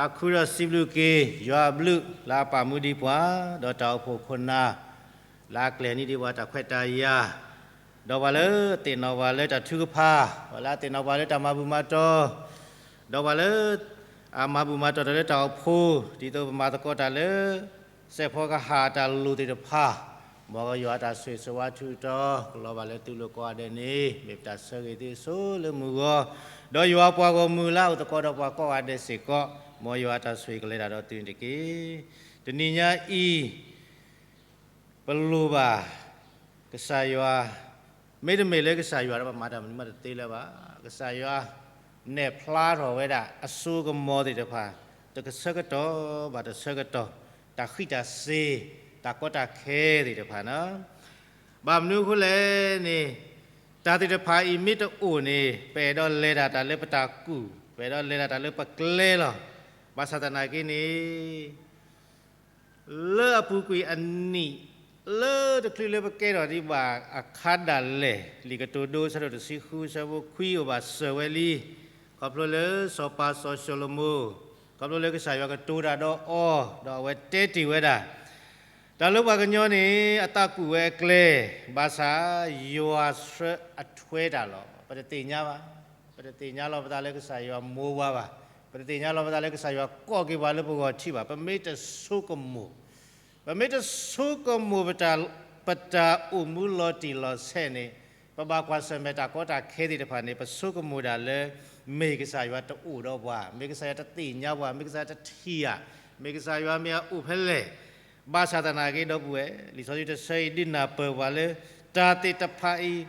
သးခုဒီးစံးဘျုးက့ၤ ယွၤအဘျုးလၢအပာ်မူဒံးပှၤ, ဒီးတၢ်အိၣ်ဖှိၣ်ခိၣ်နၢ် လၢအကျဲၤန့ၢ်ဒံးပှၤတၢ်ခွဲးတၢ်ယာ်, ဒီးပှၤလၢသ့ၣ်နီၣ်ပှၤလၢတၢ်ထုကဖၣ်, ပှၤလၢအသ့ၣ်နီၣ်ပှၤလၢတၢ်မၤဘူၣ်မၤတီၤ, ဒီးပှၤလၢ အမၤဘူၣ်မၤတီၤတၢ်လၢတၢ်အိၣ်ဖှိၣ်, ဒ်သိးပမၤသကိးတၢ်လၢ စဲးဖီကဟၣ်အတၢ်လိၣ်သ့ၣ်တဖၣ်, မ်ယွၤအတၢ်ဆိၣ်ဂ့ၤဆိၣ်ဝါထုးထီၣ် ကလီၤဘၣ်လၢသုလိၤကိးဂၤဒဲးန့ၣ် မ့ၢ်ပတၢ်ဆၢဂ့ၤသုအစိၤလၢမုၢ်ဂီၤ, ဒီးယွၤပှၤဂီၢ်မုၢ်လၢအအိၣ်သကိးဒီးပှၤကိးဂၤဒဲးစ့ၢ်ကီး, မ်ယွၤအတၢ်ဆိၣ်ဂ့ၤကလဲၤတၢ်ဒီးသုန့ၣ်တက့ၢ်. တနံၤညါအံၤ ပလိၣ်ဘၣ် ကစၢ်ယွၤ, မ့တမ့ၢ်လၢကစၢ်ယွၤဒီး ပမၤတၢ်မနုၤမးတသ့လၢၤဘၣ်. ကစၢ်ယွၤ နဲၣ်ဖျါထီၣ်ဝဲဒၣ် အစိကမီၤသ့ၣ်တဖၣ် တကဆၢကတီၢ်ဘၣ်တဆၢကတီၢ်, တၢ်ဃံးတၢ်စ့ၤ, တၢ်ကီတၢ်ခဲသ့ၣ်တဖၣ်န့ၣ်, ဘၣ်မနုၤအဃိလဲၣ်န့ၣ်, တၢ်သ့ၣ်တဖၣ်အံၤမ့ၢ်တအိၣ်န့ၣ် ပအဲၣ်ဒိးလဲၤတၢ်တၢ်လၢပတၢ်ကူၣ်, ပအဲၣ်ဒိးလဲၤတၢ်တၢ်လၢပကျဲလီၤ. ဘၣ်ဆၣ်သနာ်က့န့ၣ် လၢအပူၤကွံာ်အနံၣ် လၢတချုးလၢပကဲထီၣ်ဒံးဘၣ်အခါဒၣ်လဲာ်, လံာ်ကတိၤဒိ အဆၢဒိၣ်တဆံဃု အဆၢဖိခွံအိၣ်ဘၣ်စၢၤဝဲလံ, ခီဖျိလၢစီၤပၤစီၤၡလိၤမိၣ်, ခီဖျိလၢကစၢ်ယွၤကတိၤတၢ်ဒီးအီၤ, ဒီးအဝဲတဲတ့ၢ်ဝဲဒၣ်, တၢ်လၢပှၤကညီန့ၣ် အသးကူၣ်ဝဲအကျဲ, ဘၣ်ဆၣ်ယွၤဆှၢအထွဲတၢ်လီၤ. ပတသ့ၣ်ညါဘၣ်. ပတသ့ၣ်ညါလီၤပသးလၢကစၢ်ယွၤမိၢ်ဝါဘၣ်. ပတသ့ၣ်ညါလီၤပသးလၢကစၢ်ယွၤကိးက့ၤပှၤလၢပဂီၢ်ထံးဘၣ်. ပမ့ၢ်တဆိကမိၣ်, ပမ့ၢ်တဆိကမိၣ်ပတၢ်, ပတၢ်အိၣ်မူလီၤတံၢ်လီၤဆဲးန့ၣ်, ပဘၣ်ကွၢ်ဆၢၣ်မဲာ်တၢ်ကီတၢ်ခဲသ့ၣ်တဖၣ်န့ၣ် ပဆိကမိၣ်ဒၣ်လၢ မ့ၢ်ကစၢ်ယွၤတအိၣ်ဒီးပှၤ, မ့ၢ်ကစၢ်ယွၤတသ့ၣ်ညါပှၤ, မ့ၢ်ကစၢ်ယွၤတထံၣ်ဧါ, မ့ၢ်ကစၢ်ယွၤမ့ၢ်အအိၣ်ဖဲလဲၣ်. ဘၣ်ဆၣ်သနာ်က့ဒီပုၢ်ဝဲၢ်, လံာ်စီဆှံတဆၢအံၤဒုးနၢ်ပၢၢ်ပှၤလၢ တၢ်သ့ၣ်တဖၣ်အံၤ,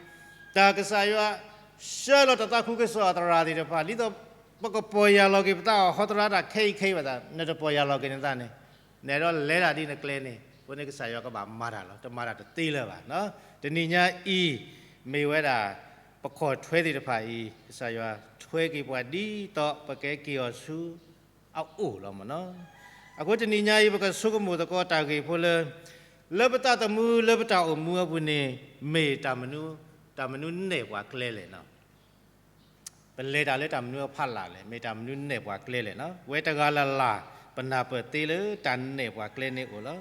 တၢ်ကစၢ်ယွၤ ဆှၢလီၤတၢ်သးခုကစီၣ်အသရၣ်သ့ၣ်တဖၣ်, ဒ်သိးပကပီၢ်ယၢ်လီၤက့ၤပသးအီၤဟီသရၣ်တၢ်ခဲအံၤခဲအံၤဘၣ်သး, နတပီၢ်ယၢ်လီၤက့ၤနသးန့ၣ်, နအဲၣ်ဒိးလဲၤတၢ်ဒ်နကျဲန့ၣ်, အဃိန့ၣ်ကစၢ်ယွၤကဘၣ်မၤတၢ်လီၤ, တမၤတၢ်တသ့လၢၤဘၣ်. တနံၤညါအံၤ, မ့ၢ်ဝဲဒၣ် ပခီၣ်ထွဲသ့ၣ်တဖၣ်အံၤ, ကစၢ်ယွၤထွဲက့ၤပှၤဒ်သိးပကဲက့ၤအီၤဆူ အအိၣ်လီၤမ့ၢ်နီၤ. အဃိတနံၤညါအံၤ ပကဆိကမိၣ်သကိးတၢ်ဂ့ၢ်ဖိလၢ, လၢပသးသမူလၢပတၢ်အိၣ်မူအပူၤန့ၣ်, မ့ၢ်တၢ်မနုၤ, တၢ်မနုၤနဲၣ်ပှၤကျဲလဲၣ်နီၤ. ပလဲၤတၢ်လၢတၢ်မနုၤအဖီလာ်လဲၣ်, မ့ၢ်တၢ်မနုၤနဲၣ်ပှၤကျဲလဲၣ်နီၤ. ဝဲတဂၤလၢ်လၢ် ပနၢ်ပၢၢ်သ့လၢတၢ်နဲၣ်ပှၤကျဲန့ၣ်အိၣ်လီၤ.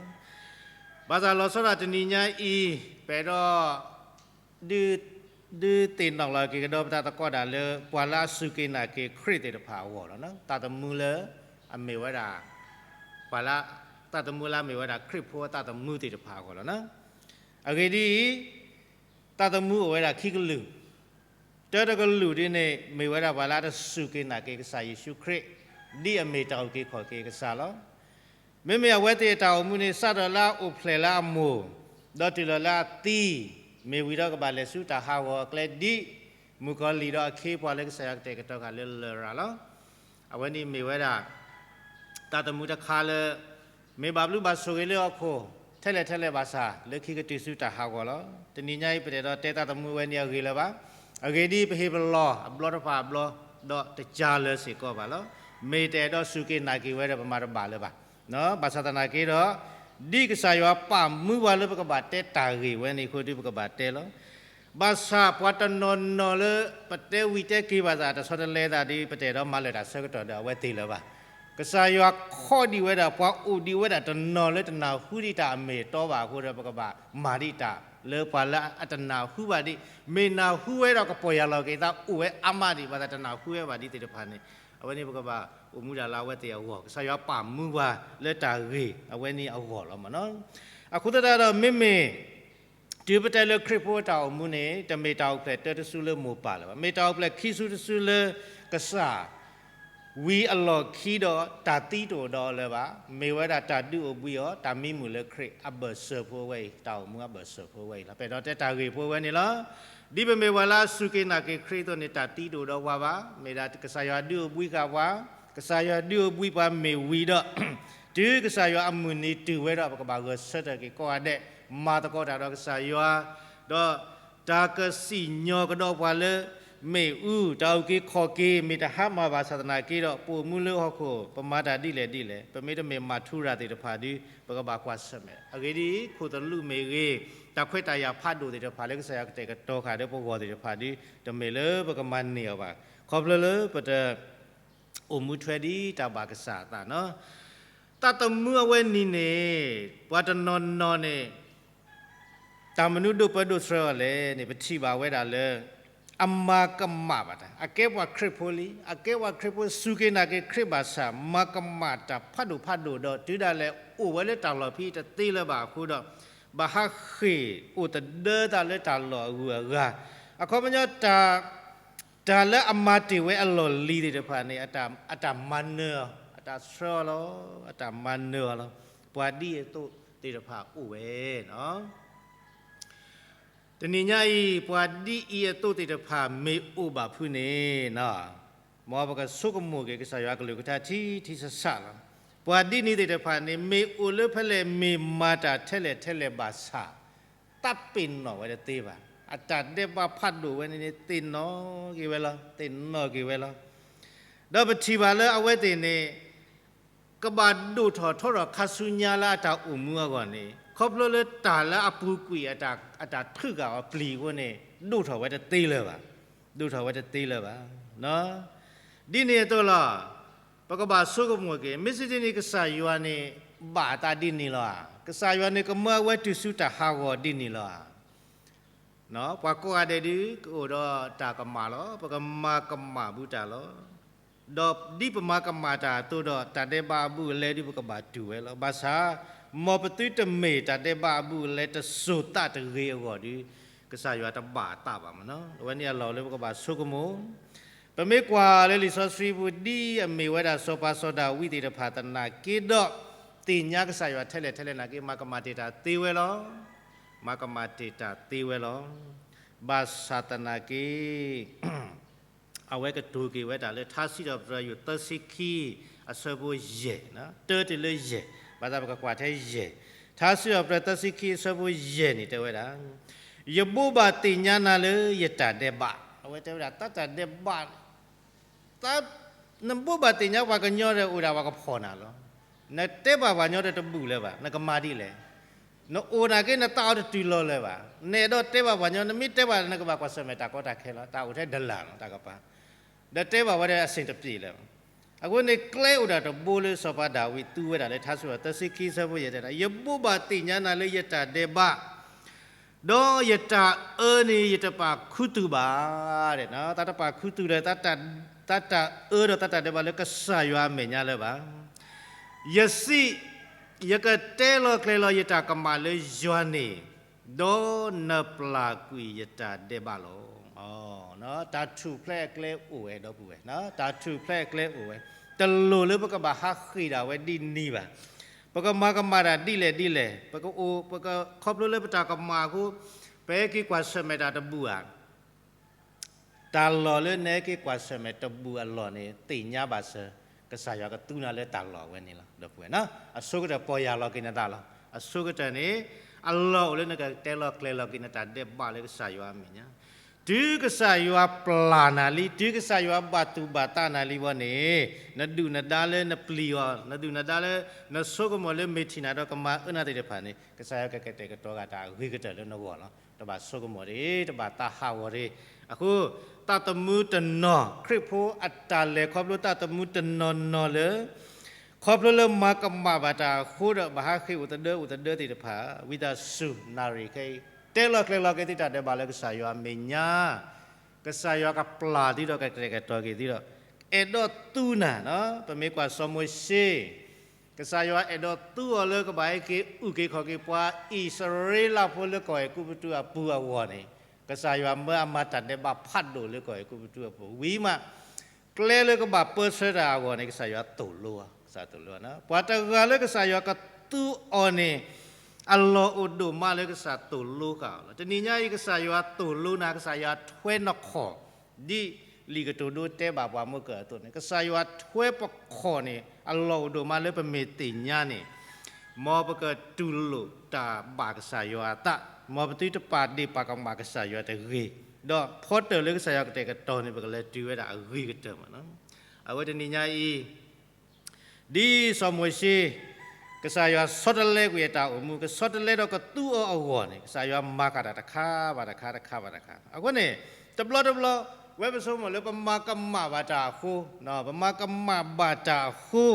ဘၣ်ဆၣ်လီၤဆီဒၣ်တနံၤညါအံၤ, ပအဲၣ်ဒိး ဒုး, ဒုးသ့ၣ်နီၣ်လီၤက့ၤကဒီးပသးသကိးဒၣ်လၢ ပှၤလၢအစူၢ်က့ၤနာ်က့ၤခရံာ်သ့ၣ်တဖၣ်အဂီၢ်လီၤ. သးသမူလၢအမ့ၢ်ဝဲဒၣ်, ပှၤလၢ, သးသမူလၢအမ့ၢ်ဝဲဒၣ်ခရံာ်ဖိအသးသမူသ့ၣ်တဖၣ်အဂီၢ်လီၤ. အဂ့ၢ်ဒ်အံၤ, သးသမူအိၣ်ဝဲဒၣ်ခံကလုာ်, တၢတကလုာ်ဒ်န့ၣ် မ့ၢ်ဝဲဒၣ်ပှၤလၢအတစူၢ်က့ၤနာ်က့ၤကစၢ်ယ့ၣ်ၡူးခရံာ်, ဒ်အမ့ၢ်တၢ်အုၣ်က့ၤခီၣ်က့ၤကစၢ်လီၤ. မ့မ့ၢ်အဝဲသ့ၣ်အတၢ်အိၣ်မူန့ၣ် စးထီၣ်လၢအအိၣ်ဖျဲၣ်လၢအမိၢ်, ဒီးတုၤလီၤလၢအသံ, မ့ၢ်ဝံၤဒီးကဘၣ်လဲၤဆူတၢ်ဟးဂီၤအကျဲဒ်, မုၣ်ကီၤလံၢ်ဒီးအခ့အပှၤလၢကစၢ်ယွၤကတဲာ်ကတီၤဃာ်လၢလရာ်လီၤ. အဝဲန့ၣ်မ့ၢ်ဝဲဒၣ် သးသမူတခါလၢ မ့ၢ်ဘၣ်ဘျုးဘၣ်ဆိၣ်ဂ့ၤလၢဟီၣ်ခိၣ် ထဲလဲၣ်ထဲလဲၣ်ဘၣ်ဆၣ် လၢခံကတုၤဆူတၢ်ဟးဂီၤလီၤ. တနံၤညါအံၤ ပတအဲၣ်ဒိးတဲသးသမူဝဲန့ၣ်အဂ့ၢ်လၢၤဘၣ်. အဂ့ၢ်ဒ်အံၤ, ပဟ့ၣ်ပလီၢ်အဘျီတဖၣ်အဘျီ, ဒီးတကးလၢၤစ့ၢ်ကီးဘၣ်လီၤ. မ့ၢ်တအဲၣ်ဒိးစူၢ်က့ၤနာ်က့ၤဝဲဒီး ပမၤတဘၣ်လၢၤဘၣ်. ဘၣ်ဆၣ်သနာ်က့ဒီး, ဒ်ကစၢ်ယွၤပာ်မူပှၤလၢပကဘၣ်တဲတၢ်ဂ့ၢ်ဝဲန့ၣ်အဃိဒီး ပကဘၣ်တဲလီၤ. ဘၣ်ဆၣ်ပှၤတနီၤနီၤလၢ ပတဲဝံၤတဲက့ၤဘၣ်သး တဆီတလဲသးဒီး ပတအဲၣ်ဒိးမၤလၢာ်တၢ်ဆၢကတီၢ်ဒီးအဝဲသ့ၣ်လၢၤဘၣ်. ကစၢ်ယွၤခီဒံးဝဲဒၣ် ပှၤအိၣ်ဒံးဝဲဒၣ်တနီၤလၢတနၢ်ဟူဒံးတၢ်အမ့ၢ်အတီဘၣ်အဃိဒီး ပကဘၣ်မၤဒံးတၢ်လၢပှၤလၢအတနၢ်ဟူဘၣ်ဒံး, မ့ၢ်နၢ်ဟူဝဲဒီးကပီၢ်ယၢ်လီၤက့ၤသးအိၣ်ဝဲအါမးဒံး ဘၣ်သးတနၢ်ဟူဝဲဘၣ်ဒံးသ့ၣ်တဖၣ်န့ၣ်, အဝဲန့ၣ်ပကဘၣ်အိၣ်မူဒၣ်လၢအဝဲသ့ၣ်အဂီၢ်, ကစၢ်ယွၤပာ်မူပှၤလၢတၢ်ဂ့ၢ်အဝဲန့ၣ်အဂီၢ်လီၤမ့ၢ်နီၤ. အဃိသတးဒီးမ့မ့ၢ် တုၤပတဲလၢခရံာ်ဖိအတၢ်အိၣ်မူန့ၣ် တမ့ၢ်တၢ်အိၣ်ဖျဲၣ်တၢတစုလၢမိၢ်ပၢ်လၢၤဘၣ်. မ့ၢ်တၢ်အိၣ်ဖျဲၣ်ခံစုတစုလၢကစၢ် ဝံၤအလီၢ်ခံဒီးတၢ်သံတအိၣ်ဒီးအီၤလၢၤဘၣ်. မ့ၢ်ဝဲဒၣ်တၢ်ဒုးအိၣ်ဘှံးအီၤ, တၢ်မံမုာ်လၢခရံာ်အဘၢၣ်စၢၤဖိအဝဲအံၤ, တၢ်အိၣ်မူအဘၢၣ်စၢၤဖိအဝဲအံၤလီၤ. ပအဲၣ်ဒိးတဲတၢ်ဂ့ၢ်ဖိအဝဲန့ၣ်လီၤ. ဒ်ပမ့ၢ်ပှၤလၢအစူၢ်က့ၤနာ်က့ၤခရံာ်အသိးန့ၣ် တၢ်သံတအိၣ်ဒီးပှၤဘၣ်. မ့ၢ်ဒၣ်ကစၢ်ယွၤဒုးအိၣ်ဘှံးဃာ်ပှၤ, ကစၢ်ယွၤဒုးအိၣ်ဘှံးပှၤမ့ၢ်ဝံၤဒီး တုၤကစၢ်ယွၤအမုၢ်နံၤတုၤဝဲဒီး ပကဘၣ်ဂဲၤဆၢထၢၣ်က့ၤကိးဂၤဒဲး, မၤသကိးတၢ်ဒီးကစၢ်ယွၤ, ဒီးတၢ်ကစံၣ်ညီၣ်ကဒီးပှၤလၢ မ့ၣ်အူ, တၢ်အုၣ်က့ၤခီၣ်က့ၤ မ့ၢ်တဟါမၢ်ဘၣ်ဆၣ်သနာ်က့ဒီး ပအိၣ်မူလၢဟီၣ်ခိၣ် ပမၤတၢ်ဒ်လဲၣ်ဒ်လဲၣ်, ပမ့တမ့ၢ်မၤထူရၤသ့ၣ်တဖၣ်ဒီး ပကဘၣ်ကွၢ်ဆၢၣ်မဲာ်. အဂ့ၢ်ဒ်အံၤ, ခိၣ်သလုးမ့ၢ်ဂ့ၤ, တၢ်ခွဲးတၢ်ယာ်ဖးဒိၣ်သ့ၣ်တဖၣ်လၢကစၢ်ယွၤကတဲာ်ကတီၤဃာ်ဒီးပဂီၢ်သ့ၣ်တဖၣ်ဒီး တမ့ၢ်လၢပကမၤန့ၢ်အီၤဘၣ်. ခီဖျိလၢပတ အိၣ်မူထွဲဒ်တၢ်ဘၣ်ကစၢ်အသးနီၤ. သးသမူအဝဲန့ၣ်န့ၣ် ပှၤတနီၤနီၤန့ၣ် တၢ်မနုၤဒိၣ်ပၢဒိၣ်ဆှၢအီၤလဲၣ်န့ၣ် ပထံၣ်ဘၣ်ဝဲဒၣ်လၢ အမၤကမၣ်ဘၣ်တၢ်, အကဲပှၤခရံာ်ဖိလံ, အကဲပှၤခရံာ်ဖိ စူၢ်က့ၤနာ်က့ၤခရံာ်ဘၣ်ဆၣ် မၤကမၣ်တၢ်ဖးဒိၣ်ဖးဒိၣ်ဒီး တုၤဒၣ်လဲာ်အိၣ်ဝဲလၢတၢ်လီၢ်ဖဲအံၤတသ့လၢၤဘၣ်အဃိဒီး ဘၣ်ဟးဃ့ၢ်အိၣ်သဒၢသးလၢတၢ်လီၢ်အဂုၤအဂၤ, အခီပညီ တၢ်လၢအမၤတ့ၢ်ဝဲအလီၢ်လံၤသ့ၣ်တဖၣ်န့ၣ် အတၢ်မၤနၢၤအီၤ, အတၢ်ဆှၢအီၤလီၤ, အတၢ်မၤနၢၤအီၤလီၤ. ပှၤဒ်အသိးသ့ၣ်တဖၣ်အိၣ်ဝဲနီၤ. တနံၤညါအံၤ ပှၤဒ်အံၤအသိးသ့ၣ်တဖၣ် မ့ၢ်အိၣ်ဘၣ်ဖုးန့ၣ်, မ်ပကဆိကမိၣ်က့ၤ ကစၢ်ယွၤကလုၢ်ကထါထံထံဆးဆးလီၤ. ပှၤဒ်န့ၣ်သ့ၣ်တဖၣ်န့ၣ် မ့ၢ်အိၣ်လၢဖဲလဲၣ် မ့ၢ်မၤတၢ်ထဲလဲၣ်ထဲလဲၣ်ဘၣ်ဆၣ် သးပ့ၤနီၣ်ဝဲတသ့ဘၣ်. အတၢ်ဒဲးဘးဖးဒိၣ်ဝဲန့ၣ်န့ၣ် သ့ၣ်နီၣ်က့ၤဝဲလီၤ, သ့ၣ်နီၣ်က့ၤဝဲလီၤ. ဒီးပထံၣ်ဘၣ်လၢအဝဲသ့ၣ်န့ၣ် ကဘၣ်ဒိၣ်ထီၣ်ထီထီၣ်ခါဆူညါလၢအတၢ်အိၣ်မူအဂီၢ်န့ၣ် ခီဖျိလၢတၢ်လၢအပူၤကွံာ် အတၢ်ထုးဃာ်အီၤပျံၤအဃိန့ၣ် ဒိၣ်ထီၣ်ဝဲတသ့လၢၤဘၣ်, ဒိၣ်ထီၣ်ဝဲတသ့လၢၤဘၣ်. ဒ်န့ၣ်အသိးလီၤ. ပကဘၣ်ဆိကမိၣ်က့ၤ မ့ၢ်စ့ၢ်ကီးန့ၣ် ကစၢ်ယွၤန့ၣ် ဘၣ်အသးဒ်န့ၣ်လီၤဧါ. ကစၢ်ယွၤန့ၣ် ကမၢအဝဲတုၤဆူတၢ်ဟးဂီၤဒ်န့ၣ်လီၤဧါ. ပှၤကိးဂၤဒဲးဒုး ကအိၣ်ဒီးတၢ်ကမၣ်လီၤ. ပကမၤကမၣ်ဘူးတၢ်လီၤ. ဒီးဒ်ပမၤကမၣ်တၢ်အသိးဒီး တၢ်ဒဲးဘးအဘူးအလဲဒုး ပကဘၣ်တူၢ်ဝဲလီၤ. ဘၣ်ဆၣ် မ်ပသုတမ့ၢ်တၢ်ဒဲးဘးအဘူးအလဲတစိၤသးတဂ့ၤအဂီၢ်ဒီး ကစၢ်ယွၤတဘၣ်အသးဘၣ်မနီၤ. အဝဲန့ၣ်အလီၢ်လၢပကဘၣ်ဆိကမိၣ် ပမ့ၢ်ကွၢ်လၢလံာ်စီဆှံပူၤ ဒ်အမ့ၢ်ဝဲဒၣ်စီၤပၤစီၤဒၤဝံးသ့ၣ်တဖၣ်သနာ်က့ဒီး သ့ၣ်ညါကစၢ်ယွၤထဲလဲၣ်ထဲလဲၣ်နာ်က့ မၤကမၣ်တ့ၢ်တၢ်သ့ဝဲလီၤ. မၤကမၣ်တ့ၢ်တၢ်သ့ဝဲလီၤ. ဘၣ်ဆၣ်သနာ်က့ အဝဲကတိၤက့ၤဝဲဒၣ်လၢ ထါစံးထီၣ်ပတြၢၤယိာ်သၢဆံခံ အဆၢဖိယဲၢ်, တၢတုၤလၢယဲၢ်, ဘၣ်ဆၣ်ပကကွၢ်ထဲယဲၢ်, ထါစံးထီၣ်ပတြၢၤသၢဆံခံအဆၢဖိယဲၢ်န့ၣ်တဲဝဲဒၣ်, ယဘိးဘၣ်သ့ၣ်ညါနၤလၢယတၢ်ဒဲးဘး, အဝဲတဲဝဲဒၣ် တၢ်တၢ်ဒဲးဘး နဘိးဘၣ်သ့ၣ်ညါပှၤကညီဒီး အိၣ်ဒၣ်ပှၤကဖီၣ်နၤလီၤ. နတဲဘၣ်ပှၤကညီဒီးတဘူၣ်လၢၤဘၣ်, နကမၤဒ်လဲၣ်. နအိၣ်နာ်က့ နသးအီၤတတုၤလီၤလၢၤဘၣ်. နအဲၣ်ဒိးတဲဘၣ်ပှၤကညီ, နမ့ၢ်တဲဘၣ် နကဘၣ်ကွၢ်ဆၢၣ်မဲာ်တၢ်ကီတၢ်ခဲလီၤ, တၢ်အိၣ်ထဲဒလၢ်လီၤ တၢ်ကပၤ, ဒီးတဲဘၣ်ဝဲဒီးအဆ့ၣ်တပျ့ၤလၢၤ. အဃိန့ၣ် ကျဲအိၣ်ဒၣ်တဘိလၢစီၤပၤဒၤဝံးသူဝဲဒၣ်လၢ ထါစံးထီၣ်ပတြၢၤသၢဆံခံအဆၢဖိယဲၢ်တဲဒၣ်, ယဘိးဘၣ်သ့ၣ်ညါနၤလၢယတၢ်ဒဲးဘး ဒီးယတၢ်အၢန့ၣ် ယတပာ်ခူသူၣ်ဘၣ်, တၢ်တပာ်ခူသူၣ်ဒီး တၢ်တၢ်အၢဒီးတၢ်တၢ်ဒဲးဘးလၢကစၢ်ယွၤအမဲာ်ညါလၢၤဘၣ်. ယစံး, ယကတဲလီၤကျဲၤလီၤယတၢ်ကမၣ်လၢယွၤန့ၣ်, ဒီးနပျၢ်ကွံာ်ယတၢ်ဒဲးဘးလီၤ. တၢ်ထူၣ်ဖျဲးအကျဲအိၣ်ဝဲ ဒီပုၢ်ဝဲၢ်, တၢ်ထူၣ်ဖျဲးအကျဲအိၣ်ဝဲ, တလိၣ်လၢပကဘၣ်ဟးဃ့ၢ်ဒၣ်ဝဲဒ်န့ၣ်ဘၣ်. ပကမၤကမၣ်တၢ်ဒ်လဲၣ်ဒ်လဲၣ်, ပကအိၣ် ပကခီဖျိလၢပတၢ်ကမၣ်အဃိ ပဟဲက့ၤကွၢ်ဆၢၣ်မဲာ်တၢ်တဘူၣ်ဧါ. တၢ်လီၢ်လၢနဟဲက့ၤကွၢ်ဆၢၣ်မဲာ်တဘူၣ်အလီၢ်န့ၣ် သ့ၣ်ညါဘၣ်စၢၤ ကစၢ်ယွၤကသူနၤလၢတၢ်လီၢ်အဝဲန့ၣ်လီၤ ဒီပုၢ်ဝဲၢ်. အဆိကတၢၢ်ပီၢ်ယၢ်လီၤက့ၤနသးလီၤ. အဆိကတၢၢ်န့ၣ် အလီၢ်အိၣ်လၢနကတဲလီၤကျဲၤလီၤက့ၤနတၢ်ဒဲးဘးလၢကစၢ်ယွၤအမဲာ်ညါ တုၤကစၢ်ယွၤပျၢ်နၤလံ, တုၤကစၢ်ယွၤဘၣ်သူၣ်ဘၣ်သးနၤလံဘၣ်န့ၣ်, နဒုၣ်နဒါလၢနပျံၤအီၤ, နဒုၣ်နဒါလၢနဆိကမိၣ်လၢမ့ၢ်ထံၣ်နၤဒီးကမၤအၢနၤသ့ၣ်တဖၣ်န့ၣ် ကစၢ်ယွၤကကတဲာ်ကတီၤဂၤတၢ်အဂ့ၤကတၢၢ်လၢနဂီၢ်လီၤ. တဘၣ်ဆိကမိၣ်တဂ့ၤ, တဘၣ်သးဟးဂီၤတဂ့ၤ. အဃိ သးသမူတနီၤ, ခရံာ်ဖိအတၢ်လဲၤခီဖျိသးသမူတနီၤနီၤလၢ ခီဖျိလၢမၤကမၣ်ဘၣ်တၢ်အဃိဒီး ဘၣ်ဟးဃ့ၢ်အိၣ်သဒၢအိၣ်သဒၢသ့ၣ်တဖၣ် ဝံသးစူၤ နၣ်ရံၣ်ခဲအံၤ တဲလီၤကျဲၤလီၤက့ၤသုတၢ်ဒဲးဘးလၢကစၢ်ယွၤအမဲာ်ညါ, ကစၢ်ယွၤကပျၢ်သုဒီးကကတဲာ်ကတီၤက့ၤသုဒီး အဲၣ်ဒိးသူနၤ, ပမ့ၢ်ကွၢ်စီၤမိၤၡ့ ကစၢ်ယွၤအဲၣ်ဒိးသူအီၤလၢကဘၣ်ဟဲက့ၤအုၣ်က့ၤခီၣ်က့ၤပှၤအံၣ်စရ့လးဖိလၢကီၢ်အဲၤကူပတူးအပူၤအဂီၢ်န့ၣ်, ကစၢ်ယွၤမၢအမၤတၢ်ဒဲးဘးဖးဒိၣ်လၢကီၢ်အဲၤကူပတူးအပူၤဝံၤမး, ကျဲလၢကဘၣ်ပၢဆှၢတၢ်အဂီၢ်န့ၣ် ကစၢ်ယွၤသိၣ်လိအီၤ, ကစၢ်သိၣ်လိအီၤ. ပှၤတဂၤလၢကစၢ်ယွၤကသူအီၤန့ၣ် အလီၢ်အိၣ်ဒိၣ်မးလၢကစၢ်သိၣ်လိဃာ်အီၤလီၤ. တနံၤညါအံၤ ကစၢ်ယွၤသိၣ်လိနၤ, ကစၢ်ယွၤထွဲနခီၣ်, ဒ်လံာ်ကတိၤဒိတဲဘၣ်ပှၤမုၢ်ကၢၢ်အသိးန့ၣ် ကစၢ်ယွၤထွဲပခီၣ်န့ၣ် အလီၢ်အိၣ်ဒိၣ်မးလၢပမ့ၢ်သ့ၣ်ညါန့ၣ်, မ်ပကတူၢ်လိာ်တၢ်ဘၣ်ကစၢ်ယွၤအသး, မ်ပသုတပာ်ဒ့ၣ်ပာ်ကမၣ်ကစၢ်ယွၤတဂ့ၤ, ဒီးဖီတၢၢ်လၢကစၢ်ယွၤကတဲာ်ကတီၤန့ၣ် ပကလဲၤတုၤဝဲဒၣ်အဂ့ၤကတၢၢ်မးလီၤ. အဝဲတနံၤညါအံၤ ဒ်စီၤမိၤၡ့ ကစၢ်ယွၤဆီတလဲကွံာ်အတၢ်အိၣ်မူ, ကဆီတလဲဒီးကသူအီၤအဂီၢ်န့ၣ် ကစၢ်ယွၤမၤဃာ်တၢ်တခါဘၣ်တခါ တခါဘၣ်တခါ. အဃိန့ၣ် တဘျီတဘျီ ဝဲပဆိကမိၣ်လၢပမၤကမၣ်ဘၣ်တၢ်အဃိ, ပမၤကမၣ်ဘၣ်တၢ်အဃိ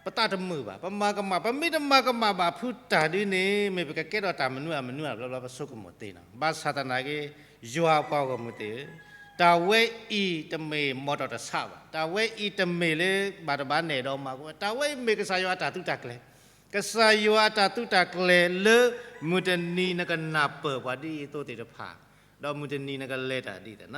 ပသးတမုာ်ဘၣ်, ပမၤကမၣ်, ပမ့ၢ်တမၤကမၣ်ဘၣ်ဖုတၢ်ဒ်န့ၣ် မ့ၢ်ပကကဲထီၣ်တၢ်မနုၤအမနုၤအဘျီဘျီ ပဆိကမိၣ်သ့နီၤ. ဘၣ်ဆၣ်သနာ်က့ ယွၤပှၤဂီၢ်မုၢ်သ့ၣ်ဧၢ, တၢ်ဝဲအံၤတမ့ၢ်မီတီၢ်တဆးဘၣ်, တၢ်ဝဲအံၤတမ့ၢ်လၢဘၣ်တဘၣ်နဲၣ်ဒီးမၤကဝဲ, တၢ်ဝဲအံၤမ့ၢ်ကစၢ်ယွၤအတၢ်သုးတၢ်ကျဲၤ, ကစၢ်ယွၤအတၢ်သုးတၢ်ကျဲၤလၢ မုၢ်တနံၤနကနၢ်ပၢၢ်ပှၤဒ်အံၤအသိးသ့ၣ်တဖၣ် ဒီးမုၢ်တနံၤနကလဲၤတၢ်ဒ်သိးန့ၣ်,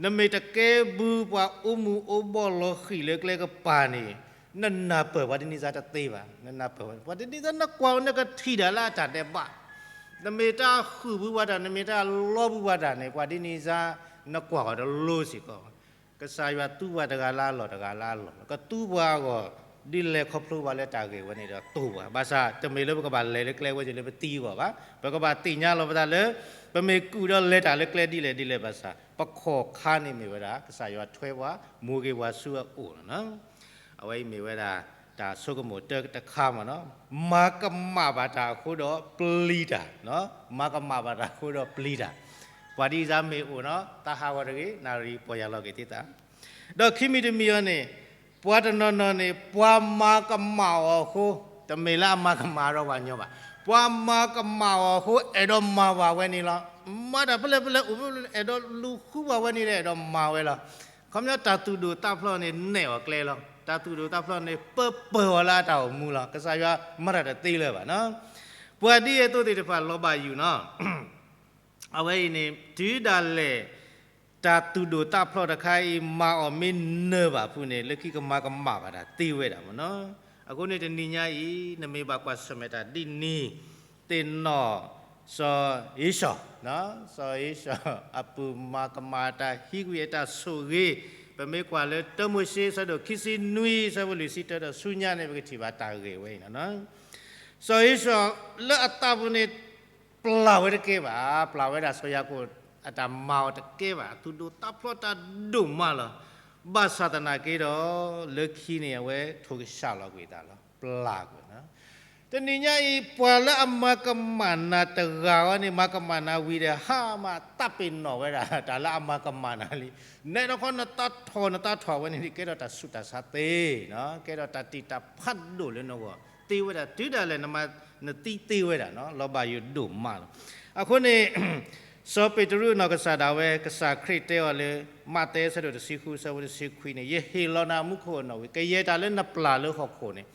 နမ့ၢ်တကဲဘုပှၤအိၣ်မူအိၣ်ဘီၣ်လီၤဃံၤလၢကျဲကပၤန့ၣ် နနၢ်ပၢၢ်ပှၤတနံၤစါတသ့ဘၣ်, နနၢ်ပၢၢ်ပှၤတနံၤစါ နကွၢ်အီၤနကထံၣ်ဒၣ်လၢအတၢ်ဒဲးဘး, နမ့ၢ်တၢ်ဃုာ်ဘုပှၤတၢ် နမ့ၢ်တၢ်လီဘုပှၤတၢ်န့ၣ် ပှၤဒ်န့ၣ်စါ နကွၢ်အီၤတလိၤစ့ၢ်ကီးဘၣ်. ကစၢ်ယွၤသူပှၤတဂၤလၢအလီၢ်တဂၤလၢအလီၢ်, ကသူပှၤအဂီၢ် ဒ်လဲၣ်ခီဖျိပှၤလၢတၢ်ဂ့ၢ်ဝဲန့ၣ်ဒီးတိၢ်ပှၤ, ဘၣ်ဆၣ်တမ့ၢ်လၢပကဘၣ်လဲၤလၢကျဲဝဲက့ၤလၢပသံအဂီၢ်ဘၣ်, ပကဘၣ်သ့ၣ်ညါလီၤပသးလၢ ပမ့ၢ်ကူၣ်ဒီးလဲၤတၢ်လၢကျဲဒ်လဲၣ်ဒ်လဲၣ်ဘၣ်ဆၣ် ပခီၣ်ခါန့ၣ်မ့ၢ်ဝဲဒၣ် ကစၢ်ယွၤထွဲပှၤ မိၢ်ဂ့ၤဝၤဆူအအိၣ်လီၤ. အဝဲအံၤမ့ၢ်ဝဲဒၣ် တၢ်ဆိကမိၣ်တၢတခါမ့ၢ်နီၤ, မၤကမၣ်ဘၣ်တၢ်အဃိဒီးပျံၤတၢ်, မၤကမၣ်ဘၣ်တၢ်အဃိဒီးပျံၤတၢ်, ပှၤဒ်အံၤစါမ့ၢ်အိၣ်နီၤ သးဟးဂီၤတဂ့ၤ နၣ်ရံၣ်ပီၢ်ယၢ်လီၤက့ၤသ့သး ဒီးခံမံၤတမံၤအံၤန့ၣ် ပှၤတနီၤနီၤန့ၣ် ပှၤမၤကမၣ်အီၤအဃိ, တမ့ၢ်လၢအမၤကမၣ်ဒီးပှၤညီဘၣ်, ပှၤမၤကမၣ်အီၤအဃိ အဲၣ်ဒိးမၤဘၣ်ဝဲန့ၣ်လီၤ. မၤတၢ်ဖဲလဲၣ်ဖဲလဲၣ် အိၣ်ဖဲလဲၣ် အဲၣ်ဒိးလူၤဃုဘၣ်ဝဲန့ၣ်ဒီး အဲၣ်ဒိးမၤဝဲလီၤ. ခီပညီတၢ်သူၣ်ဒိၣ်သးဖျိးန့ၣ် နဲၣ်အီၤကျဲလီၤ. တၢ်သူၣ်ဒိၣ်သးဖျိးန့ၣ် ပၢပၢၢ်အီၤလၢအတၢ်အိၣ်မူလီၤ. ကစၢ်ယွၤမၤတၢ်တသ့လၢၤဘၣ်နီၤ. ပှၤဒ်အသိးသ့ၣ်တဖၣ်လီၤဘၣ်ယုၢ်နီၤ အဝဲအံၤန့ၣ် တုၤဒၣ်လဲာ် တၢ်သူၣ်ဒိၣ်သးဖျိးတခါအံၤ မၤအီၤမ့ၢ်နၢၤဘၣ်ဖုန့ၣ် လၢခံကမၤကမၣ်ဘၣ်တၢ်သ့ဝဲဒၣ်မ့ၢ်နီၤ. အဃိန့ၣ်တနံၤညါအံၤ နမ့ၢ်ဘၣ်ကွၢ်ဆၢၣ်မဲာ်တၢ်ဒ်န့ၣ် သ့ၣ်နီၣ် စီၤဧ့ၡီၤ, စီၤဧ့ၡီၤအပုၢ်မၤကမၣ်တၢ်ဟံးကွံာ်အတၢ်ဆိၣ်ဂ့ၤ, ပမ့ၢ်ကွၢ်လၢတၢမိၤၡ့ အဆၢဒိၣ်ခံဆံနွံ အဆၢဖိလွံၢ်ဆံတၢဒီးဆူညါန့ၣ် ပကထံၣ်ဘၣ်တၢ်ဂ့ၢ်ဝဲအံၤနီၤ. စီၤဧ့ၡီၤလၢအသးပူၤန့ၣ် ပျၢ်ဝဲတကဲဘၣ်, ပျၢ်ဝဲဒၣ်စီၤယၤကိာ်အတၢ်မၤအီၤတကဲဘၣ်, သူၣ်ဒိၣ်သးဖျိးတၢ်ဒိၣ်မးလီၤ. ဘၣ်ဆၣ်သနာ်က့ဒီး လၢခံန့ၣ် အဝဲထိၣ်ကစၢ်လီၤကွံာ်သးလီၤ, ပျၢ်ကွံာ်နီၤ. တနံၤညါအံၤ ပှၤလၢအမၤကမၣ်နၤတဂၤအံၤန့ၣ် မၤကမၣ်နၤဝံၤဒီး ဟးမၤသးပ့ၤနီၣ်ဝဲဒၣ် တၢ်လၢအမၤကမၣ်နၤလံ. နဲဒၣ်ခီနသးထီၣ်နသးထီၣ်ဝဲန့ၣ် ကဲထီၣ်တၢ်ဆူးတၢ်ဆါသ့, ကဲထီၣ်တၢ်တံာ်တၢ်ဖးဒိၣ်လၢနဂီၢ်သ့ဝဲဒၣ် တုၤဒၣ်လဲာ်နမၤ နသံသ့ဝဲဒၣ်နီၤ, လီၤဘၣ်ယိၣ်ဒိၣ်မးလီၤ. အဃိန့ၣ် စီၤပ့းတရူးအနီၢ်ကစၢ်ဒၣ်ဝဲ ကစၢ်ခရံာ်တဲအီၤလၢ မးသဲအဆၢဒိၣ်တဆံဃု အဆၢဖိတဆံခွံန့ၣ် ယဟ့ၣ်လီၤနၤမူခိၣ်အနီၣ်ဝံၤ, ကယဲၢ်တၢ်လၢနပျၢ်လၢဟီၣ်ခိၣ်န့ၣ်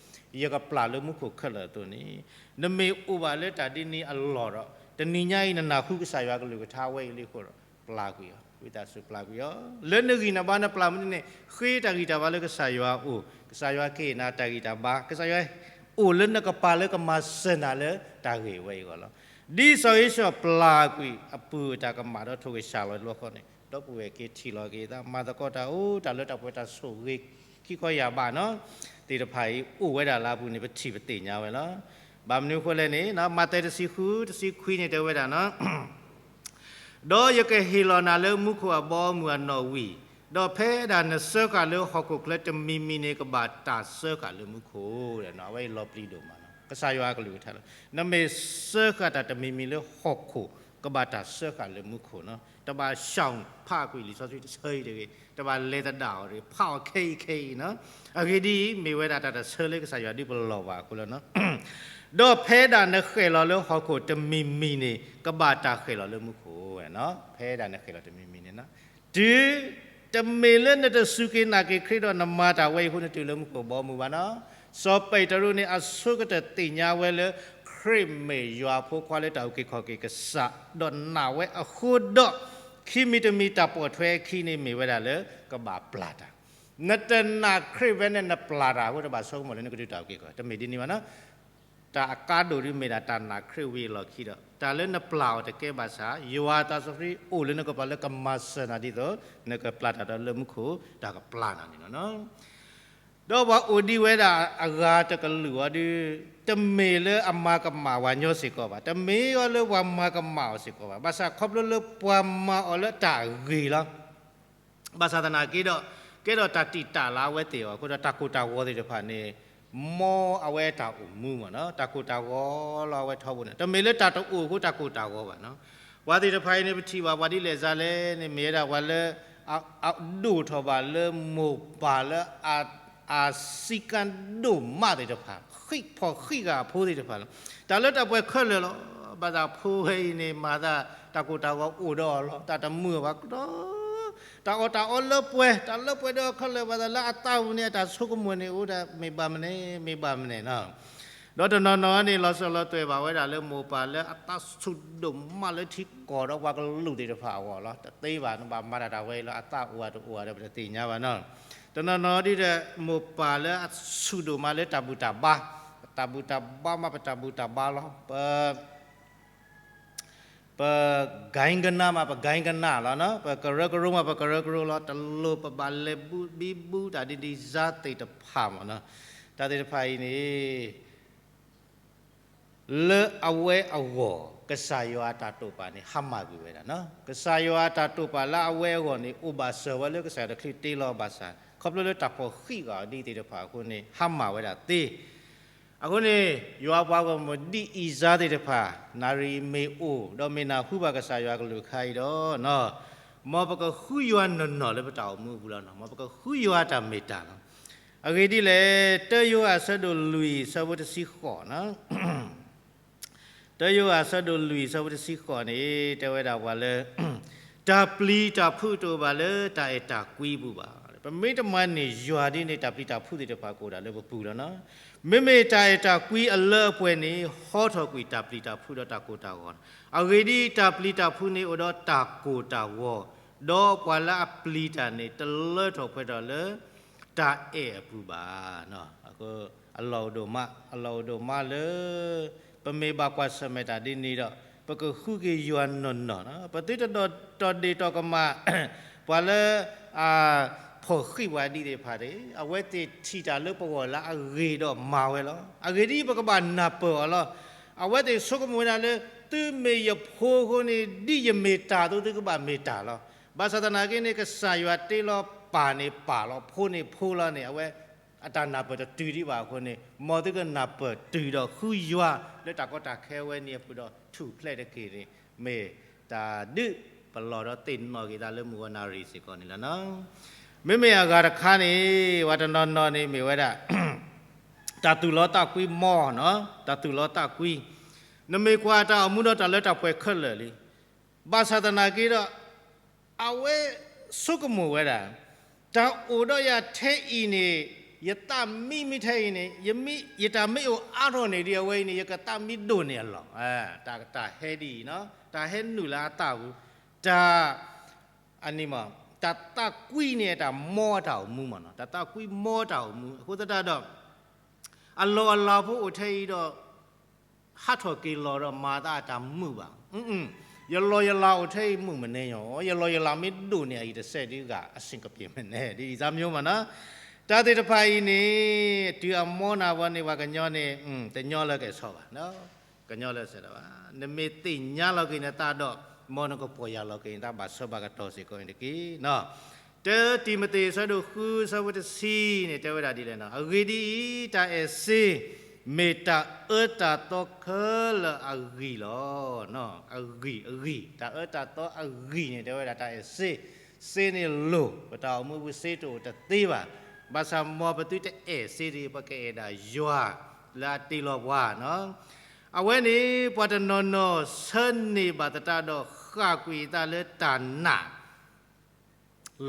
ယကပျၢ်လၢမူခိၣ်ခဲလၢာ်အသိးန့ၣ်, နမ့ၢ်အိၣ်ဘၣ်လၢတၢ်ဒ်န့ၣ်အလီၢ်ဒီး တနံၤညါအံၤ နနၢ်ဟူကစၢ်ယွၤကလုၢ်ကထါဝဲအံၤလံအဃိဒီး ပျၢ်ကွံာ်အီၤ, ဝံသးစူၤပျၢ်ကွံာ်အီၤ, လၢနဂံၢ်နဘါနပျၢ်မနုၤန့ၣ် ဃ့တၢ်ဂံၢ်တၢ်ဘါလၢကစၢ်ယွၤအအိၣ်, ကစၢ်ယွၤကဟ့ၣ်နၤတၢ်ဂံၢ်တၢ်ဘါ, ကစၢ်ယွၤအိၣ်လၢနကပၤလၢကမၤစၢၤနၤလၢတၢ်ဂ့ၢ်ဝဲအံၤအဂီၢ်လီၤ. ဒ်စီၤဧ့ၡီၤပျၢ်ကွံာ်အပုၢ်အတၢ်ကမၣ်ဒီးထိၣ်ကစၢ်လီၤတဘျီဃီန့ၣ် ဒီပုၢ်ဝဲၢ်က့ၤထံၣ်လီၤက့ၤသး မၤသကိးတၢ်အိၣ် တၢ်လၢတၢ်ပှဲၤတၢ်ဆိၣ်ဂ့ၤ ခံခီယၢ်ဘးနီၤ သ့ၣ်တဖၣ်အံၤ အိၣ်ဝဲဒၣ်လၢအပူၤန့ၣ် ပထံၣ်ပသ့ၣ်ညါဝဲလီၤ. ဘၣ်မနုၤအဃိလဲၣ်န့ၣ် မးသဲတဆံဃု တဆံခွံန့ၣ်တဲဝဲဒၣ်နီၤ ဒီးယကဟ့ၣ်လီၤနၤလၢမူခိၣ်အဘီအမုၢ်အနီၣ်ဝံၤ, ဒီးဖဲဒၣ်နစၢဃာ်လၢဟီၣ်ခိၣ်ချၢတမံၤမံၤန့ၣ် ကဘၣ်တၢ်စၢဃာ်လၢမူခိၣ်, အဝဲအံၤလီၤပျံၤဒိၣ်မးလီၤ. ကစၢ်ယွၤအကလုၢ်ကထါလီၤ. နမ့ၢ်စၢဃာ်တၢ်တမံၤမံၤလၢဟီၣ်ခိၣ် ကဘၣ်တၢ်စၢဃာ်လၢမူခိၣ်နီၤ. တဘၣ်ဆှီဖးကွံာ်လံာ်စီဆှံတဆၢအံၤတဂ့ၤ, တဘၣ်လဲၤသဒၣ်အီၤတဂ့ၤ, ဖးအီၤခဲအံၤခဲအံၤနီၤ. အဂ့ၢ်ဒ်အံၤ, မ့ၢ်ဝဲဒၣ်တၢ်တဆၢလၢကစၢ်ယွၤဒုးပလီၢ်ဘၣ်အဃိလီၤနီၤ. ဒီးဖဲဒၣ်နဃဲၣ်လီၤလၢဟီၣ်ခိၣ်တမံၤမံၤန့ၣ် ကဘၣ်တၢ်ဃဲၣ်လီၤလၢမူခိၣ်, ဖဲဒၣ်နဃဲၣ်လီၤတမံၤမံၤန့ၣ်နီၤ. တုၤ တမ့ၢ်လၢနတစူၢ်က့ၤနာ်က့ၤခရံာ်ဒီးနမၤတၢ်ဝဲအံၤအဃိ နတုၤလၢမူခိၣ်ဘီမုၢ်ဘၣ်နီၤ. စီၤပ့းတရူးန့ၣ် အဆိကတၢၢ်သ့ၣ်ညါဝဲလၢ ခရံာ်မ့ၢ်ယွၤအဖိခွါလၢတၢ်အုၣ်က့ၤခီၣ်က့ၤကစၢ်, ဒီးနာ်ဝဲအဃိဒီး ခံမံၤတမံၤတၢ်ပိာ်ထွဲအခံန့ၣ်မ့ၢ်ဝဲဒၣ်လၢ ကဘၣ်ပျၢ်တၢ်. နတနာ်ခရံာ်ဖဲန့ၣ် နပျၢ်တၢ်အဃိ တဘၣ်ဆိကမိၣ်လၢနကဒုးတၢ်အုၣ်က့ၤခီၣ်က့ၤ တမ့ၢ်ဒ်န့ၣ်ဘၣ်နီၤ. တၢ်အကါဒိၣ်ဒ်မ့ၢ်ဒၣ်တၢ်နာ်ခရံာ်ဝံၤအလီၢ်ခံဒီး တၢ်လၢနပျၢ်အီၤတကဲဘၣ်ဆၣ် ယွၤအသးစီဆှံအိၣ်လၢနကပၤလၢကမၤစၢၤနၤဒ်သိး နကပျၢ်တၢ်ဒီးလၢမူခိၣ် တၢ်ကပျၢ်နၤန့ၣ်လီၤ. ဒီးပှၤအိၣ်ဒံးဝဲဒၣ်အဂၤတကလုာ်အီၤဒုး တမ့ၢ်လၢအမၤကမၣ်ပှၤညီစ့ၢ်ကီးဘၣ်, တမ့ၢ်အီၤလၢပှၤမၤကမၣ်အီၤစ့ၢ်ကီးဘၣ်, ဘၣ်ဆၣ်ခီဖျိလၢပှၤမၤအီၤလၢတၢ်ဂ့ၤလီၤ. ဘၣ်ဆၣ်သနာ်က့ဒီး ကဲထီၣ်တၢ်တံာ်တာ်လၢအဝဲသ့ၣ်အဂီၢ်အဃိဒီး တၢ်ကိၢ်တၢ်ဂီၤသ့ၣ်တဖၣ်န့ၣ် မ်အဝဲတၢ်အိၣ်မူမ့ၢ်နီၤ, တၢ်ကိၢ်တၢ်ဂီၤလီၤအဝဲထီဘိန့ၣ် တမ့ၢ်လၢတၢ်တအိၣ်အဃိတၢ်ကိၢ်တၢ်ဂီၤဘၣ်နီၤ. ပှၤသ့ၣ်တဖၣ်အံၤန့ၣ် ပထံၣ်ဘၣ်ပှၤဒ်လဲၣ်စ့ၢ်လဲၣ်န့ၣ် မ့ၢ်ဝဲဒၣ်ပှၤလၢ အဒိၣ်ထီၣ်ဘၣ်လၢမိၢ်ပၢ်လၢ အစံးကါဒိၣ်မးသ့ၣ်တဖၣ်, ဃံးဖီၣ်ဃံးဂၤအဖိသ့ၣ်တဖၣ်လီၤ. တၢ်လၢတၢ်ပှဲၤခဲလၢာ်လီၤ. ဘၣ်ဆၣ်ဖိဝဲအံၤန့ၣ် မၤသးတၢ်ကိၢ်တၢ်ဂီၤအိၣ်ဒီးအီၤလီၤ. တၢ်တမုာ်ဘၣ်ကဒီး တၢ်အီၣ်တၢ်အီလၢပှဲၤ, တၢ်လၢပှဲၤဒီးခဲလၢာ်ဘၣ်သးလၢအသးပူၤန့ၣ် အတၢ်ဆိကမိၣ်န့ၣ် အိၣ်ဒၣ်မ့ၢ်ဘၣ်မနုၤ, မ့ၢ်ဘၣ်မနုၤနီၤ. ဒီးတနီၤနီၤန့ၣ် လီၤစၢၤလီၤသွဲၣ်ဘၣ်ဝဲဒၣ်လၢမိၢ်ပၢ်လၢအသးဆူၣ်ဒိၣ်မး လၢထံကီၢ်ဒီးပှၤကလုာ်သ့ၣ်တဖၣ်အဂီၢ်လီၤ. တသ့ဘၣ် နဘၣ်မၤတၢ်တၢ်ဝဲအံၤလီၤ. အသးအိၣ်ဧါတအိၣ်ဧါဒီး ပတသ့ၣ်ညါဘၣ်နီၤ. တနီၤနီၤဒ်ဒီး မိၢ်ပၢ်လၢအဆူၣ်ဒိၣ်မးလၢတၢ်ဘူၣ်တၢ်ဘါ, ပတၢ်ဘူၣ်တၢ်ဘါမး ပတၢ်ဘူၣ်တၢ်ဘါလီၤ. ပ ပကဲကနၣ်မး ပကဲကနၣ်လီၤ. ပကရၢကရိမး ပကရၢကရိလီၤ. တလိၣ်ပဘၣ်လဲၤဘံဘူတၢ်ဒ်န့ၣ် ယၤသ့ၣ်တဖၣ်မးနီၤ. တၢ်သ့ၣ်တဖၣ်အံၤန့ၣ် လၢအဝဲအဂီၢ် ကစၢ်ယွၤအတၢ်တိာ်ပာ်န့ၣ် ဟါမၢ်ကွံာ်ဝဲဒၣ်နီၤ. ကစၢ်ယွၤအတၢ်တိာ်ပာ်လၢအဝဲအဂီၢ်န့ၣ် အိၣ်ဘၣ်စၢၤဝဲလၢကစၢ်ယွၤတချုးတ့လီၤဘၣ်ဆၣ် ခီဖျိလၢတၢ်ဖီၣ်ဃံးဂၤအီၤဒ်သ့ၣ်တဖၣ်အဃိန့ၣ် ဟါမၢ်ဝဲဒၣ်သ့ အဃိန့ၣ် ယွၤပှၤဂီၢ်မုၢ်ဒ်အံၤစါသ့ၣ်တဖၣ် နၣ်ရံၣ်မ့ၢ်အိၣ် ဒီးမ့ၢ်နၢ်ဟူဘၣ်ကစၢ်ယွၤကလုၢ်ကထါအံၤဒီး မ်ပကဃုယွၤနီၢ်နီၢ်လၢပတၢ်အိၣ်မူအပူၤလီၤနီၤ. မ်ပကဃုယွၤတၢ်မ့ၢ်တၢ်လီၤ. အဂ့ၢ်ဒ်လဲၣ်, တၢယိၤဟၣ်အဆၢဒိၣ်လွံၢ်အဆၢဖိတဆံဃိးနီၤ တၢယိၤဟၣ်အဆၢဒိၣ်လွံၢ်အဆၢဖိတဆံဃိးန့ၣ် တဲဝဲဒၣ်ပှၤလၢ တၢ်ပျံၤတၢ်ဖုးတအိၣ်ဘၣ်လၢတၢ်အဲၣ်တၢ်ကွံအပူၤဘၣ်. ပမ့ၢ်တမၤန့ၢ်ယွၤဒ်န့ၣ် တၢ်ပျံၤတၢ်ဖုးသ့ၣ်တဖၣ်ကအိၣ်ဒၣ်လၢပပူၤလီၤနီၤ. မ့မ့ၢ်တၢ်အဲၣ်တၢ်ကွံအလၢအပှဲၤန့ၣ် ဟီထီၣ်ကွံာ်တၢ်ပျံၤတၢ်ဖုးဒီးတၢ်ကိၢ်တၢ်ဂီၤ. အဂ့ၢ်ဒ်အံၤ, တၢ်ပျံၤတၢ်ဖုးန့ၣ်အိၣ်ဒီးတၢ်ကိၢ်တၢ်ဂီၤ, ဒီးပှၤလၢအပျံၤတၢ်န့ၣ် တလၢထီၣ်ပှဲၤထီၣ်လၢ တၢ်အဲၣ်အပူၤဘၣ်. အလီၢ်အိၣ်ဒိၣ်မး, အလီၢ်အိၣ်ဒိၣ်မးလၢ ပမ့ၢ်ဘၣ်ကွၢ်ဆၢၣ်မဲာ်တၢ်ဒ်န့ၣ်ဒီး ပကဃုက့ၤယွၤနီၢ်နီၢ်နီၤ. ပသုတဒီးတီၢ်ဒ့ၣ်တီၢ်ကမၣ် ပှၤလၢ အဖီၣ်ဃံးပှၤဒ်သ့ၣ်တဖၣ်န့ၣ် အဝဲသ့ၣ်ထံၣ်တၢ်လၢပဂီၢ်လၢအဂ့ၤဒီးမၤဝဲလီၤ. အဂ့ၢ်ဒ်အံၤ, ပကဘၣ်နၢ်ပၢၢ်အီၤလီၤ. အဝဲသ့ၣ်ဆိကမိၣ်ဝဲဒၣ်လၢ သုမ့ၢ်ယဖိအဃိန့ၣ် ဒ်ယမ့ၢ်တၢ်အသိး သုကဘၣ်မ့ၢ်တၢ်လီၤ. ဘၣ်ဆၣ်သနာ်က့န့ၣ် ကစၢ်ယွၤတ့လီၤပၢ်န့ၣ်ပၢ်လီၤ, ဖိန့ၣ်ဖိလီၤန့ၣ် အဝဲအတၢ်နၢ်ပၢၢ်တတုၤဒံးဘၣ်အဃိန့ၣ် မ်သုကနၢ်ပၢၢ်တုၤဒီးဃုယွၤလၢတၢ်ကီတၢ်ခဲဝဲန့ၣ်အပူၤဒီး ထူၣ်ဖျဲးတက့ၢ်န့ၣ် မ့ၢ်တၢ်ဒုးပလီၢ်ဒီးသ့ၣ်နီၣ်က့ၤသးလၢမုၢ်ဂီၤနၣ်ရံၣ်စ့ၢ်ကီးန့ၣ်လီၤနီၤ. မ့မ့ၢ်အဂၤတခါန့ၣ် ပှၤတနီၤနီၤန့ၣ်မ့ၢ်ဝဲဒၣ် တၢ်သူၣ်လီသးကွံမီၢ်နီၤ, တၢ်သူၣ်လီသးကွံ, နမ့ၢ်ကွၢ်တၢ်အိၣ်မူဒီးတၢ်လၢတၢ်ပှဲၤခဲလၢာ်လံ. ဘၣ်ဆၣ်သနာ်က့ဒီး အဝဲဆိကမိၣ်ဝဲဒၣ် တၢ်အိၣ်ဒီးယၤထဲအံၤန့ၣ် ယသးမံမ့ၢ်ထဲအံၤန့ၣ် ယမ့ၢ် ယတၢ်မ့ၢ်အိၣ်အါထီၣ်န့ၢ်ဒံးအဝဲအံၤန့ၣ် ယကသးမံဒိၣ်န့ၢ်အလီၢ်. တၢ် တၢ်ဟဲဒ်အံၤနီၤ, တၢ်ဟဲနုာ်လၢအသးပူၤ, တၢ် အန့ၣ်မး တၢ်သးကွံန့ၣ် တၢ်မီအတၢ်အိၣ်မူမးနီၤ, တၢ်သးကွံမီတၢ်အိၣ်မူ အဃိသတးဒီး အလီၢ်အလၤဖိအိၣ်ထဲအံၤဒီး ဟးထီၣ်က့ၤလီၤဒီးမၤသးအတၢ်မုာ်ဘၣ်. ယလီၢ်ယလၤအိၣ်ထဲအံၤမုာ်မနုၤညီ, ယလီၢ်ယလၤမ့ၢ်ဒိၣ်န့ၢ်အံၤတစဲးဒုးဂၤ အဆင်ကပြေမနုၤ ဒ်အံၤသးမျိုးမးနီၤ. တၢ်သ့ၣ်တဖၣ်အံၤန့ၣ် တုၤအမီနၤဝဲန့ၣ် ပှၤကညီန့ၣ် တညီလၢကဲဆီဘၣ် ကညီလၢစဲးတဘၣ်. နမ့ၢ်သ့ၣ်ညါလီၤက့ၤနသးဒီး မ်နကပီၢ်ယၢ်လီၤက့ၤနသးဘၣ်ဆၢဘၣ်ကတီၢ်စ့ၢ်ကီးန့ၣ်တက့ၢ်နီၤ. တၢတံၤမသ့း အဆၢဒိၣ်ဃု အဆၢဖိတဆံန့ၣ် တဲဝဲဒၣ်ဒ်လဲၣ်နီၤ, အဂ့ၢ်ဒ်အံၤ, တၢ်အဲၣ်စ့ မ့ၢ်တၢ်အၢတၢ်သီခဲလၢာ်အဂံၢ်လီၤ. အဂံၢ် အဂံၢ်, တၢ်အၢတၢ်သီအဂံၢ်န့ၣ် တဲဝဲဒၣ်တၢ်အဲၣ်စ့, စ့န့ၣ်လိၣ်, ပတၢ်အိၣ်မူပူၤစ့တအိၣ်တသ့ဘၣ်. ဘၣ်ဆၣ်မ်ပသုတအဲၣ်စ့တဂ့ၤ, ပကအဲၣ်ဒၣ်ယွၤလၢအတ့လီၤပှၤနီၤ. အဝဲန့ၣ် ပှၤတနီၤနီၤ ဆၢန့ၢ်ဘၣ်သတးဒီး ဃၣ်ကွံာ်အသးလၢတၢ်နာ်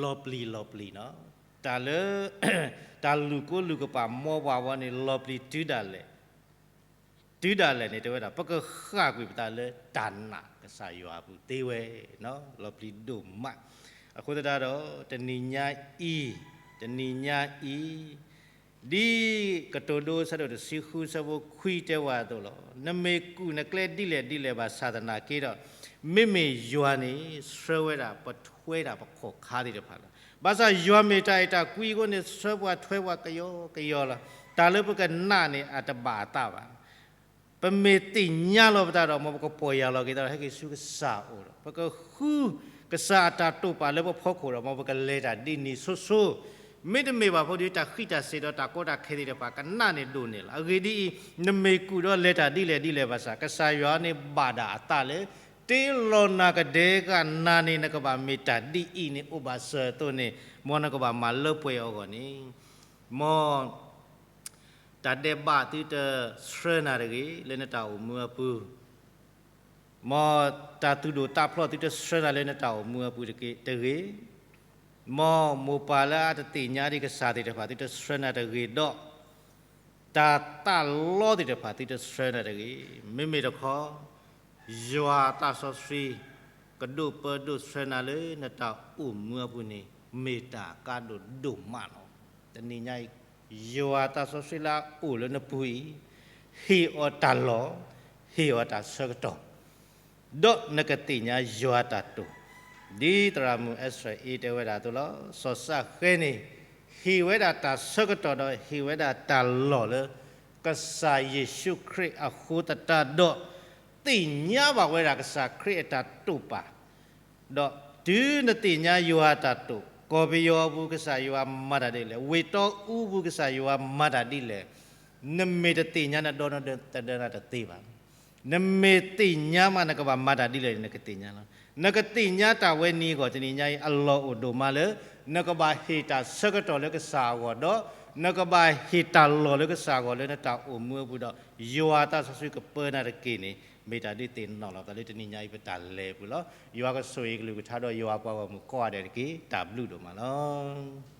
လီၤပျံၤလီၤပျံၤနီၤ. တၢ်လၢ တၢ်လူၢ်ကိးလူၢ်ကပာ်မီပှၤဝဲန့ၣ် လီၤပျံၤတုၤဒၣ်လဲာ် တုၤဒၣ်လဲာ်န့ၣ် တဲဝဲဒၣ် ပကဃၣ်ကွံာ်ပသးလၢတၢ်နာ်ကစၢ်ယွၤအပူၤသ့ဝဲ, လီၤပျံၤဒိၣ်မး. အဃိသတးဒီး တနံၤညါအံၤ, တနံၤညါအံၤ, ဒ်ကတိၤဒိ အဆၢဒိၣ်တဆံဃု အဆၢဖိခွံတဲဝဲအသိးလီၤ. နမ့ၢ်ကူၣ်နကျဲဒ်လဲၣ်ဒ်လဲၣ်ဘၣ်ဆၣ်သနာ်က့ဒီး, မ့မ့ၢ်ယွၤန့ၣ် ဆှၢဝဲဒၣ်ပထွဲဒၣ်ပခီၣ်ခါသ့ၣ်တဖၣ်လီၤ. ဘၣ်ဆၣ်ယွၤမ့ၢ်တၢ်အဲၣ်တၢ်ကွံအဃိန့ၣ် ဆှၢပှၤထွဲပှၤကယီကယီလီၤ. တၢ်လၢပကနာ်န့ၣ် အတဘၣ်အသးဘၣ်. ပမ့ၢ်သ့ၣ်ညါလီၤပသးဒီး မ်ပကပီၢ်ယၢ်လီၤက့ၤသးဒီး ဟဲက့ၤဆူကစၢ်အအိၣ်ဒီး ပကဃုကစၢ်အတၢ်တိာ်ပာ်လၢပဖီခိၣ်ဒီး မ်ပကလဲၤတၢ်ဒ်န့ၣ်ဆိဆိ, မ့တမ့ၢ်ဘၣ်ဖိဒီး တၢ်ဃံးတၢ်စ့ၤဒီးတၢ်ကီတၢ်ခဲသ့ၣ်တဖၣ် ကနးန့ၢ်ဒိၣ်န့ၢ်လီၤ. အဂ့ၢ်ဒ်အံၤ, နမ့ၢ်ကူၣ်ဒီးလဲၤတၢ်ဒ်လဲၣ်ဒ်လဲၣ်ဘၣ်ဆၣ် ကစၢ်ယွၤန့ၣ်ဘၣ်ဒၣ်အသးလၢ တ့လီၤနၤကဒဲကနၤန့ၣ် နကဘၣ်မ့ၢ်တၢ်ဒ်အံၤန့ၣ် အိၣ်ဘၣ်စၢၤအသိးန့ၣ် မ်နကဘၣ်မၤလၢပှဲၤအီၤအဂီၢ်န့ၣ်, မ် တၢ်ဒဲးဘးသုတဆှၢနၤတဂ့ၤ လၢနတၢ်အိၣ်မူအပူၤ, မ်တၢ်သူၣ်ဒိၣ်သးဖျိးသုတဆှၢနၤလၢနတၢ်အိၣ်မူအပူၤတဂ့ၤ, မ်မိၢ်ပၢ်လၢအတသ့ၣ်ညါဒံးကစၢ်သ့ၣ်တဖၣ်သုတဆှၢနၤတဂ့ၤဒီး တၢ်သးလီသ့ၣ်တဖၣ်သုတဆှၢနၤတဂ့ၤ. မ့မ့ၢ်တခီ ယွၤအသးစီဆှံ ကဒိးပၢဒိးဆှၢနၤလၢနတၢ်အိၣ်မူအပူၤန့ၣ် မ့ၢ်တၢ်ကါဒိၣ်ဒိၣ်မးလီၤ. တနံၤညါအံၤ ယွၤအသးစီဆှံလၢအအိၣ်လၢနပူၤအံၤ ဟ့ၣ်အီၤတၢ်လီၢ်, ဟ့ၣ်အီၤတၢ်ဆၢကတီၢ် ဒီးနကသ့ၣ်ညါယွၤတၢ်တိာ်, ဒ်သရၣ်မုၣ်အဲစထြၤအံၤတဲဝဲဒၣ်အသိးလီၤ. စီၤၡဃဲန့ၣ် ဟ့ၣ်ဝဲဒၣ်တၢ်ဆၢကတီၢ်ဒီးဟ့ၣ်ဝဲဒၣ်တၢ်လီၢ်လၢ ကစၢ်ယ့ၣ်ၡူးခရံာ်အဃိသတးဒီး သ့ၣ်ညါဘၣ်ဝဲဒၣ်ကစၢ်ခရံာ်အတၢ်တိာ်ပာ် ဒီးတုၤနသ့ၣ်ညါယွၤအတၢ်တိာ်, ကီၢ်ပယီၤအပူၤကစၢ်ယွၤမၤတၢ်ဒ်လဲၣ်, ဝ့ၢ်တီအူပူၤကစၢ်ယွၤမၤတၢ်ဒ်လဲၣ်, နမ့ၢ်တသ့ၣ်ညါ နဒီနဒၢတဒၢနၤတသ့ဘၣ်. နမ့ၢ်သ့ၣ်ညါမး နကဘၣ်မၤတၢ်ဒ်လဲၣ်န့ၣ် နကသ့ၣ်ညါလီၤ. နကသ့ၣ်ညါတၢ်ဝဲနံၤအဂီၢ် တနံၤညါအံၤ အလီၢ်အိၣ်ဒိၣ်မးလၢ နကဘၣ်ဟ့ၣ်တၢ်ဆၢကတီၢ်လၢကစၢ်အဂီၢ်ဒီး နကဘၣ်ဟ့ၣ်တၢ်လီၢ်လၢကစၢ်အဂီၢ်လၢနတၢ်အိၣ်မူအပူၤဒီး ယွၤအသးစီဆှံကပၢနၤတက့ၢ်န့ၣ် မ့ၢ်တၢ်ဒုးသ့ၣ်နီၣ်လီၤသးလၢတနံၤညါအံၤပတၢ်လဲၤပူၤလီၤ. ယွၤကဆိၣ်ဂ့ၤကလုၢ်ကထါဒီးယွၤပှၤဂီၢ်မုၢ်ကိးဂၤဒဲးတက့ၢ်. တၢ်ဘျုးဒိၣ်မးလီၤ.